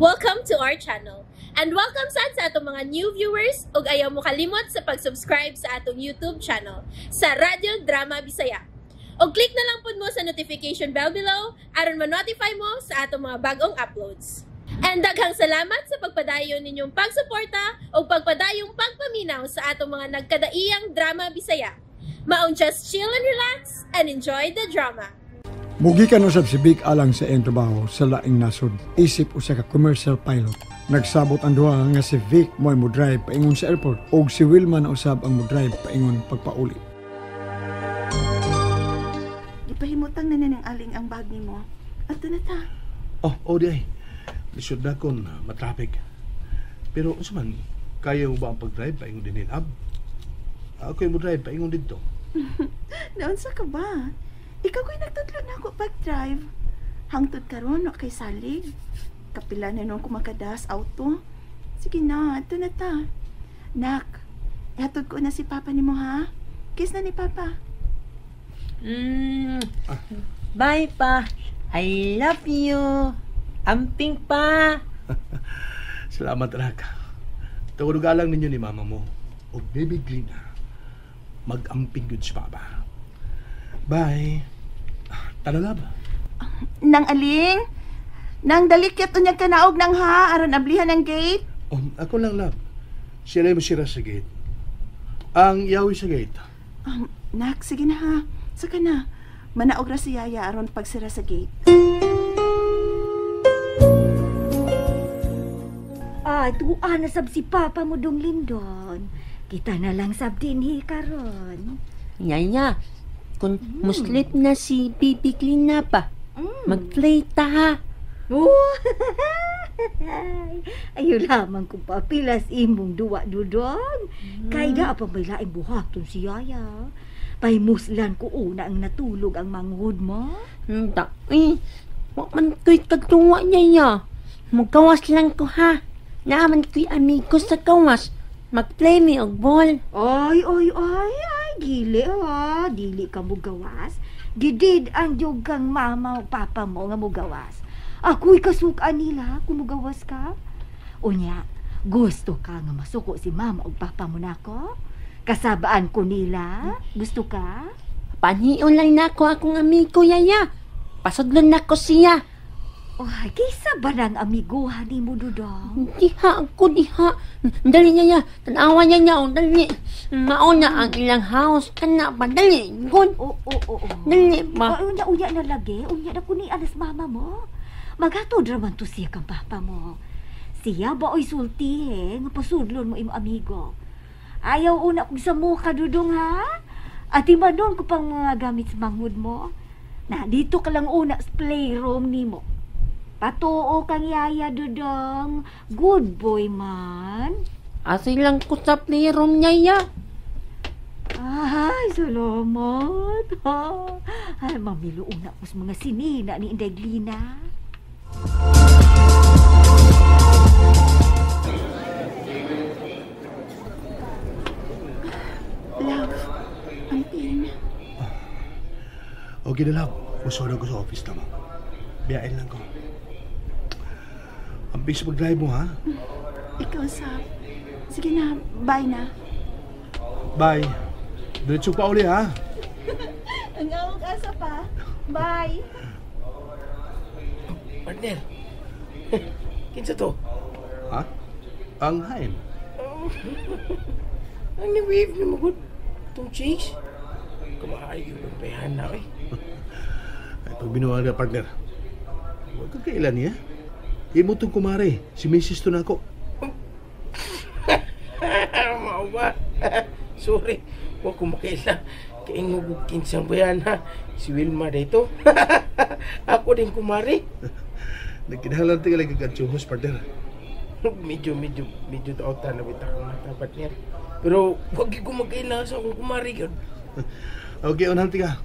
Welcome to our channel. And welcome sad sa atong mga new viewers ug ayaw mo kalimot sa pag-subscribe sa atong YouTube channel sa Radyo Drama Bisaya. Og click na lang pud mo sa notification bell below aron ma-notify mo sa atong mga bagong uploads. And daghang salamat sa pagpadayon ninyong pagsuporta ug pagpadayong pagpaminaw sa atong mga nagkadaiyang drama Bisaya. Maong just chill and relax and enjoy the drama. Mugikan usab si Vic alang sa iyang trabaho sa laing nasod. Isip usa ka commercial pilot. Nagsabot ang duha nga si Vic mo'y mo-drive paingon sa airport ug si Wilma na usab ang mo-drive paingon pagpauli. Gipahimutang na ning aling ang bag nimo. Adto na ta. Oh, di ay. Lisod na kon matraffic. Pero unsa man, kaya mo ba ang pag-drive paingon dinhi, love? Ako mo drive paingon didto. Naunsa ka ba? Ikaw ko'y nagtudlo na ako pag-drive. Hangtod karon wa kay salig. Kapila na nung kumakadas auto. Sige na, adto na ta. Nak, ihatod ko na si Papa nimo ha. Kiss na ni Papa. Bye pa. I love you. Amping pa. Salamat, anak. Tungod galang ninyo ni mama mo o baby Glina, mag-amping yun si Papa. Bye. Tara, love. Nang aling? Nang dalikyat unyag kanaog nang ha, aron ablihan ang gate. Oh, ako lang, love. Sila mo sira sa gate. Ang yawi sa gate. Nak, sige na ha. Saka na. Manaog ra si Yaya aron pagsira sa gate. Ay, tuwa na sab si Papa mo dong Lindon. Kita na lang sab dinhi karon. Yaya, kung muslip na si Bibi Glina pa, mag-play ta ha. Oh. Ayaw lamang kung papilas imong duwa dudong. Kay da pa may laing buhaton si Yaya. Paymuslan ko una ang natulog ang manghod mo. Da, eh, wa man ko'y kagtuwa, Yaya. Magkawas lang ko ha. Naaman ko'y amigo sa kawas. Mag-play mi og ball. Ay, ay, ay, ay, gili ha. Dili ka mo gawas. Gidid ang jug kang mama o papa mo nga mugawas. Ako'y kasukan nila kung mugawas ka. Unya, gusto ka nga masuko si mama o papa mo nako? Kasabaan ko nila? Gusto ka? Panion lang nako akong amigo, Yaya. Pasudlon nako siya. Ay, kaysa ba ng amiguhan ni mo, Dudong? Diha ako, diha. Dali, Yaya. Tanawa, Yaya. O, dali. Mauna ang ilang house. Kana ba? Dali. Good. Oo, oo, oo. Dali ba? Ay, unya, unya na lagi. Unya na ko ni alas mama mo. Maghatod raman to siya kang papa mo. Siya ba o'y sulti, he? Nga pasudlon mo imo amigo. Ayaw una kong sa mukha, Dudong, ha? At imanon ko pang mga gamit sa manghud mo. Na, dito ka lang una sa playroom ni mo. Patuo kang Yaya, Dudong. Good boy man. Asa lang ko sa playroom, Yaya. Ay, salamat. Ay, mamilo una ko sa mga sinina ni Inday Glina. Love, amping. Okay na, love. Musulog ko sa office na mo. Biyain lang ko. Amping sa pag-drive mo, ha? Ikaw, Sab. Sige na, bye na. Bye. Diretso pa uli, ha? Ang awag asa pa. Bye. Partner, kinsa to? Ha? Ang Haim. Ang ni-wave ni mo, good. Itong chicks. Kumakain yung bayan na, eh. Ay, pag binuha ka, partner, huwag kang kailan niya. Imo tong kumare, si Mrs. to na ako. Mao ba? Sorry, huwag ko makaila. Kaingog og kinsang bayan, ha? Si Wilma dito. Ako din kumare. Nagkinahalan tingali kag katsuhos, partner. Medyo dautan na bita akong mata, partner. Pero huwag ko magkaila sa akong kumare yun. Okay, unhan tika.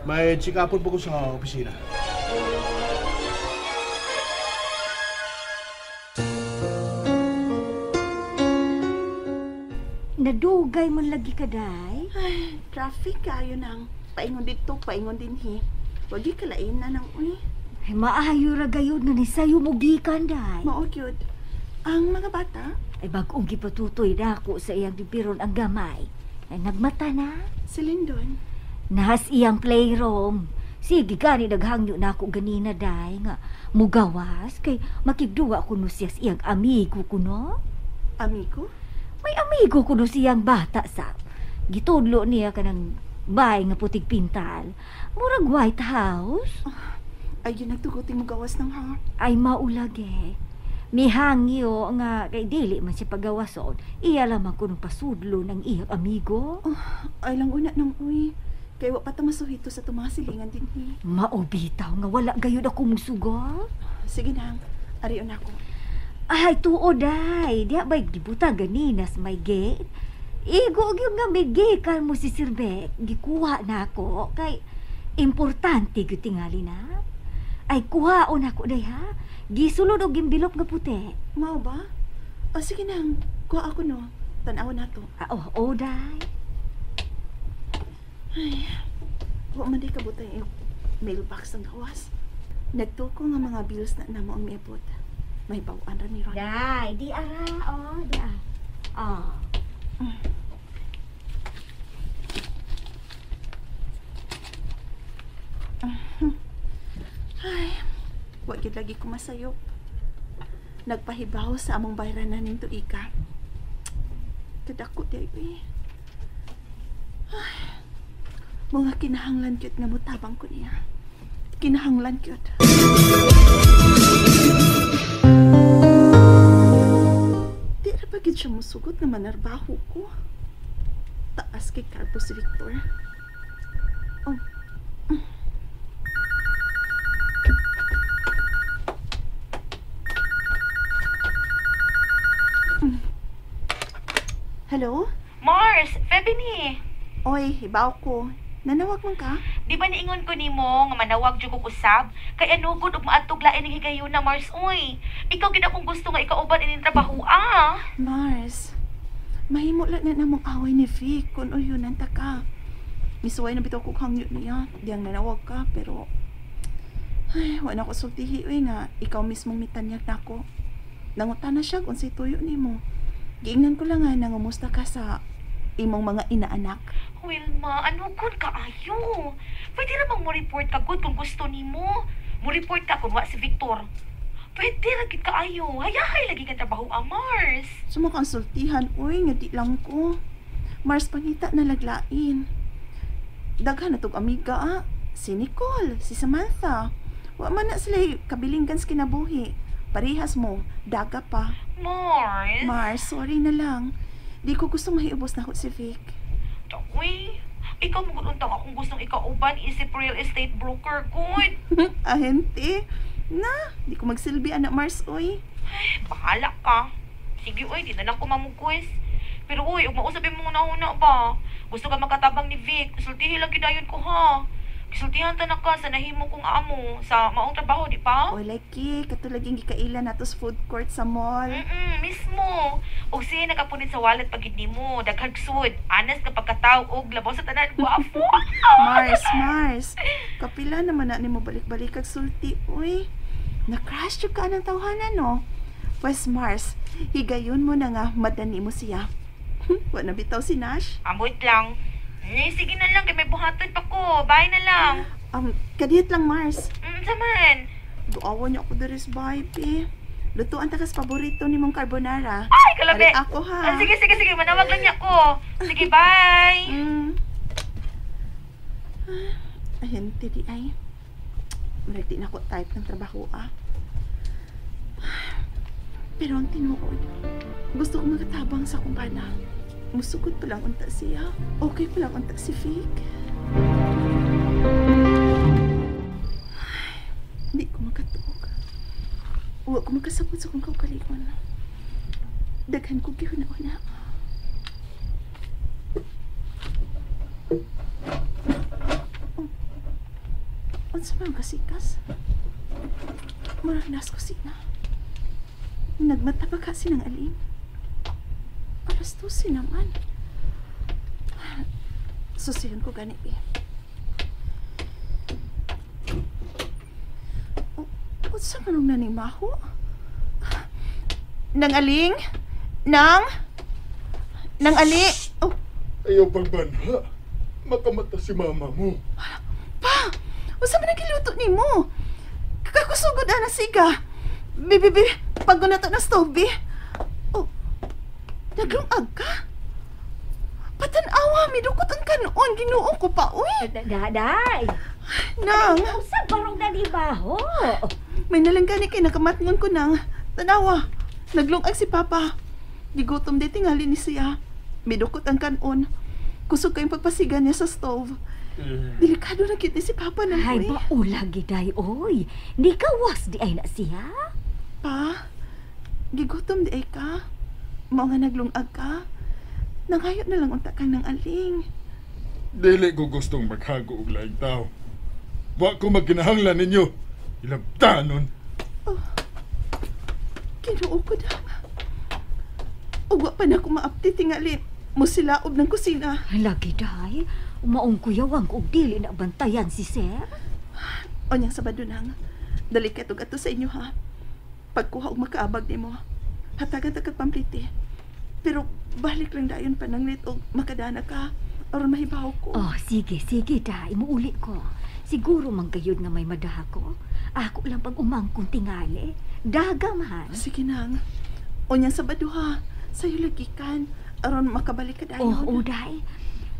May check-upon po ko sa opisina. Nadugay man lagi ka, day. Ay, traffic kayo nang. Paingon dito, paingon din hi. Wagi kalain na nang uy. Ay, maayo ra gayud nga ni sayo mo gikan day. Mao gyud. Ang mga bata? Ay bag-ong gipatutoy nako sa iyang bibiron ang gamay. Ay nagmata na. Si Lindon. Nahas iyang playroom. Sige gani naghangyo nako ganina day nga mugawas kay makigduwa kuno siya sa iyang amigo kuno. Amigo? May amigo kuno siyang bata sa. Gitudlo niya kanang bay nga putig pintal. Murag White House. Ay, yun nagtugutin mo gawas ng ha. Ay maulag eh. Mihangyo nga kay dili man siya pagawason. Iya lamang kunong pasudlo ng iyang amigo. Oh, ay lang una nang uy. Kay wa pa ta masuhito sa tumasilingan din ni. Maubitaw nga wala gayud ako musugot. Sige nang, ariyon ako. Ay tuod ay, diha bay gibuta ganina sa may gate. Igo gyud nga may gikan mo si Sir Beck. Gikuha na ako kay importante gyud tingali na. Ay kuhaon ako day ha. Gisulod og gimbilop nga puti. Mao ba? O sige nang, kuha ako no. Tan-awon nato. Ah, oh, oh day. Ay, wa man day kabutang iyong mailbox ang gawas. Nagtuko nga mga bills na namo ang miabot. May bawaan ra ni Ron. Day, di ara, oh, di ah. Oh. Ay, wa gyud lagi ko masayop. Nagpahibaw sa among bayranan ning tuika. Kadako di ay. Ay, mga kinahanglan gyud nga motabang ko niya. Kinahanglan gyud. Di ra ba gyud siya mosugot nga manarbaho ko? Taas kay Carpo si Victor. Oh. Hello? Mars, Febe ni. Oy, hibaw ko. Nanawag man ka? Di ba niingon ko nimo nga manawag jud ko usab? Kay anugod og maadtog lain ning higayuna, Mars, oy. Ikaw gid akong gusto nga ikauban ining trabaho, ah. Mars, mahimo lang na namong away ni Vic kung uyunan ta ka. Misuway na bitaw ko hangyo niya. Diyang nanawag ka, pero ay, wala ko sultihi, oy, nga ikaw mismong mitanyag nako. Nangutan na siya kung say tuyo nimo. Giingnan ko lang nga nangumusta ka sa imong mga inaanak. Wilma, ano gud kaayo? Pwede ra bang mo-report ka gud kung gusto nimo? Mo-report ka kung wa si Victor. Pwede ra gid kaayo. Hayahay lagi kang trabaho, ah, Mars. Sumakonsultihan, uy, nga di lang ko. Mars, pangita na laglain. Daghan na tog amiga, ah. Si Nicole, si Samantha. Wa man na sila kabilinggan sa kinabuhi. Parehas mo, daga pa. Mars. Mars, sorry na lang. Di ko gusto mahiubos na ko si Vic. Uy, ikaw maguntang akong gustong ikauban isip real estate broker, good. Ahente. Na, di ko magsilbi, anak Mars, uy. Ay, bahala ka. Sige, uy, di na lang ko mamugkwis. Pero uy, ug mausapin mo na-una ba? Gusto ka makatabang ni Vic, sultihin lang gidayon ko, ha? Gisultihan ta na ka sa nahimo kong amo sa maong trabaho, di pa? Oy, laki, katulad yung gikailan nato sa food court sa mall. Mismo. Og siya nakapunit sa wallet pag hindi mo, daghag sud, anas ka pagkatao og labaw sa tanan, guwapo. Mars, Mars. Kapila naman na nimo balik-balik kag sulti, uy. Na-crush jud ka ng tawhanan, no? Pues Mars, higayon mo na nga madani mo siya. Wa na bitaw si Nash. Amot lang. Eh, sige na lang, kay may buhaton pa ko. Bye na lang. Kadiyot lang, Mars. Saman. Duawan niyo ako diri sa bahay, be. Lutuan ta kas paborito ni mong carbonara. Ay, kalabi. Ari ako, ha. Ah, sige, sige, sige. Manawag lang niya ko. Sige, bye. Ahente di ay. Murag di na ako type ng trabaho, ah. Pero ang tinuod, gusto ko magatabang sa kumpana. Musugod pa lang unta siya. Okay pa lang unta si Vic. Ay, hindi ko makatuog. Wa ko makasabot sa kong kaugalingon. Daghan ko gihuna-una. Oh, unsa man kasikas? Murag nas kusina. Nagmata pa kasi ng alim. 12:00 naman. Susiyon ko gani, eh. Oh, Unsa man nung naning maho? Nang aling? Nang? Nang ali? Oh, Ayaw pagbanha. Makamata si mama mo. pa! Unsa man ang giluto nimo? Kakusugod ana siga. Bi, bi, bi, pagod na to na stove, bi. Oh, naglungag ka? Patanawa, midukot ang kanoon. Ginoo ko pa, uy. Daday! Nang, Unsa barong nanimaho? May nalanggani kay nakamatngon ko nang. Tanawa, naglungag si Papa. Gigutom di tingali ni siya. Midukot ang kanon. Kusog kayong pagpasiga niya sa stove. Delikado na kit ni si Papa nang Ay, uy. baula giday, oy. Ni kawas di ay na siya. Pa, gigutom di ay ka. Mao nga naglungag ka. Nangayo na lang unta kang nang aling. Dili ko gustong maghago og laing tao. Wa ko magkinahanglan ninyo. Ilabtanon. Ginoo ko na. Ugwa pa na ko maapti tingali. Mo silaob ng kusina. Lagi day, umaong kuyawang og dili na bantayan si sir. Onyang Sabado nang. Dali ka tug ato sa inyo ha. Pagkuha og makaabag nimo. Hatagan ta kag pamplite. Pero balik lang dayon pananglit og makadana ka aron mahibaw ko. Oh, sige, sige day, muuli ko. Siguro man gayud nga may madaha ko. Ako lang pag umangkong tingali. Dagamahan. Sige nang. Onyang Sabado ha. Sayo lagi kan aron makabalik ka dayon. Oh, uday.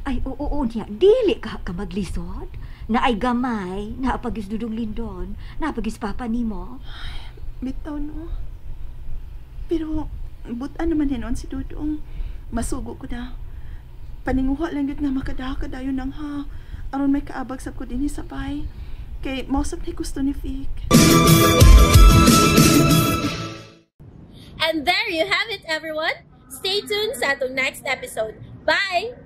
Ay, oo, oo niya. Dili ka ka maglisod. Na ay gamay, naapagis Dudong Lindon, naapagis papa nimo. Bitaw no. Pero butan naman hinon si Dudong. Masugo ko na. Paninguha lang yun nga makadaha ka dayon nang ha. Aron may kaabag sab ko dinhi sa bay. Kay mausap ni gusto ni Vic. And there you have it, everyone. Stay tuned sa atong next episode. Bye!